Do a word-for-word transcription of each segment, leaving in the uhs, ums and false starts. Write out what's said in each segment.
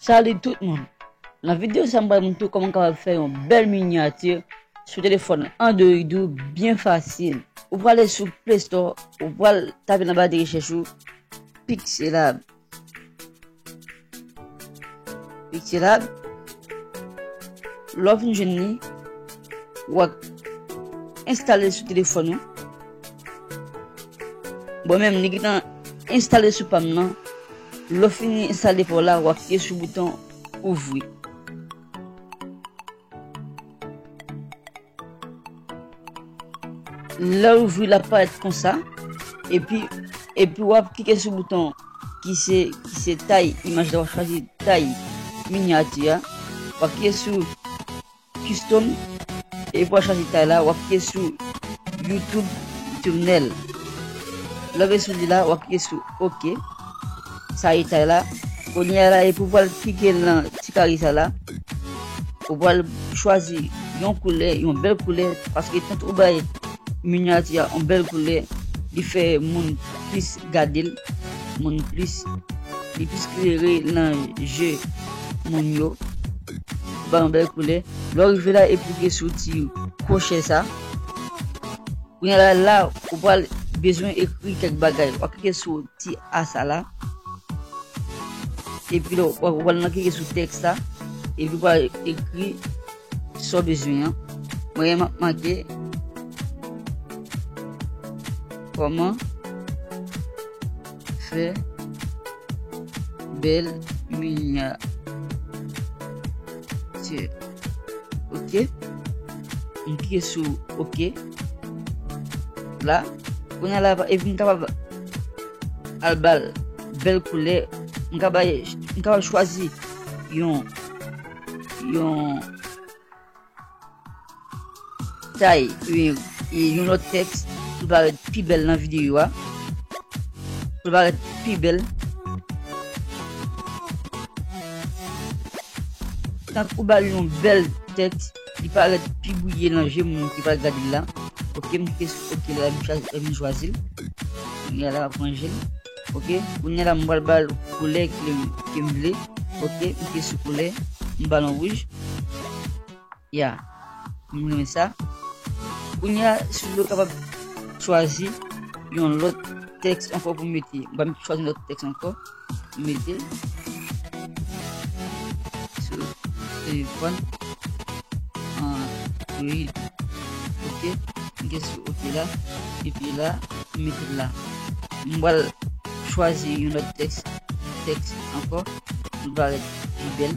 Salut tout moun! Nan videyo sa, m pral montre w kòman w kapab fè yon bèl minyati sou telefòn Android ou byen fasil. Ou prale sou Play Store, ou pral tape nan ba de rechèch ou Pixelab. Pixelab. Lè w fin jwenn li, w a enstale l sou telefòn ou. Bon, menm li gentan enstale sou pa m nan. Lè w fini enstale pa w la, w a klike sou bouton ouvri. Lè w ouvri, l ap parèt konsa. Epi, epi w ap klike sou bouton ki se, ki se tay imaj la, w a chwazi tay minyati a. W a klike sou custom, epi w a chwazi tay la, w a klike sou YouTube thumbnail. Lè w rive sou li la, w a klike sou OK. Sa e tay la. Kounye a la, epi w pral klike nan ti kare sa la. Ou pral chwazi yon koulè, yon bèl koulè, paske tank ou bay minyati a yon bèl koulè, li fè moun plis gade l, moun plis, li plis klere nan je moun yo. Ba yon bèl koulè. Lè w rive la, epi w klike sou ti kwochè sa. Kounye a la, la, ou pral bezwen ekri kèk bagay. W a klike sou ti a sa la. Epi lè w, w pral nan klike sou tèks la. Epi w pral ekri sa w bezwen an. Mwen, m ap make kòman fè bèl minyati. Ok. M klike sou ok. La. Kounye a la, epi m kapab al ba l bèl koulè. M kapab, m kapab chwazi yon, yon tay, yon, yon lòt tèks pou l parèt pi bèl nan videyo a. Pou l parèt pi bèl. Tank ou ba l yon bèl tèks, li parèt pi briye nan je moun ki pral gade l la. Ok, m klike sou ok la, m chwa-, m chwazi l. Kounye a la, m ap ranje l. Ok, kounye a la, m pral ba l koulè ke, ke m vle. Ok, m klike sou koulè, m ba l yon wouj. Ya. M renmen sa. Kounye a, si w vle, w kapab chwazi yon lòt tèks ankò pou mete. M va chwazi yon lòt tèks ankò. Mete sou telefòn Android. Ok. M klike sou ok la. Epi la, m mete l la. M pral chwazi yon lòt tèks, tèks ankò, pou l parèt pi bèl.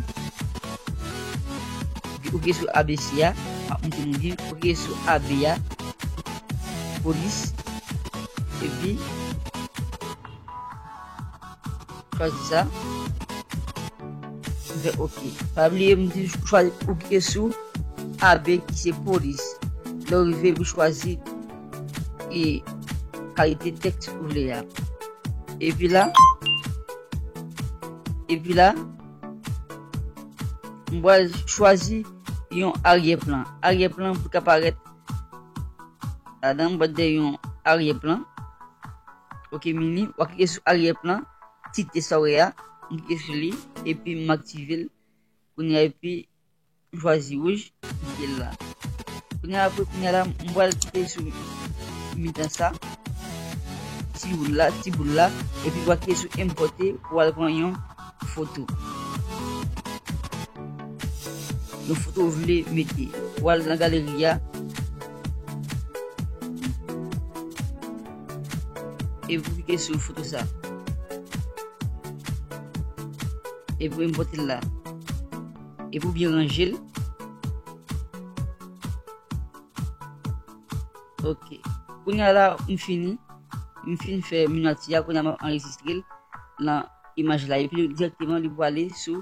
Ou klike sou A B C a, m ap montre nou li. Ou klike sou A B a, polis, epi chwazi sa. M fè ok. Pa bliye, m di chwazi, ou klike sou A B ki se polis. Lè w rive, ou chwazi e kalite tèks ou vle a. Epi la, epi la, m pral chwazi yon aryè plan. Aryè plan pou l ka parèt ladan, m pral dèyè yon aryè plan. Ok, mini, w a klike sou aryè plan, ti tèks sa w wè a, m klike sou li, epi m aktive l. Kounye a, epi m chwazi wouj, m kite l la. Kounye a, apre, kounye a la, m pral kite sou mitan sa, ti boul la, ti boul la, epi w a klike sou enpòte pou w al pran yon foto. Yon foto w vle mete. W al nan galeri a. Epi w klike sou foto sa. Epi w enpòte l la. Epi w byen ranje l. Ok. Kounye a la, m fini. M fin fè minyati a, kounye a m ap anrejistre l nan imaj la. Epi dirèkteman, li prale sou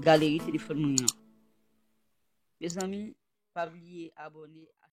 galeri telefòn mwen an. Mezanmi, pa bliye abòne.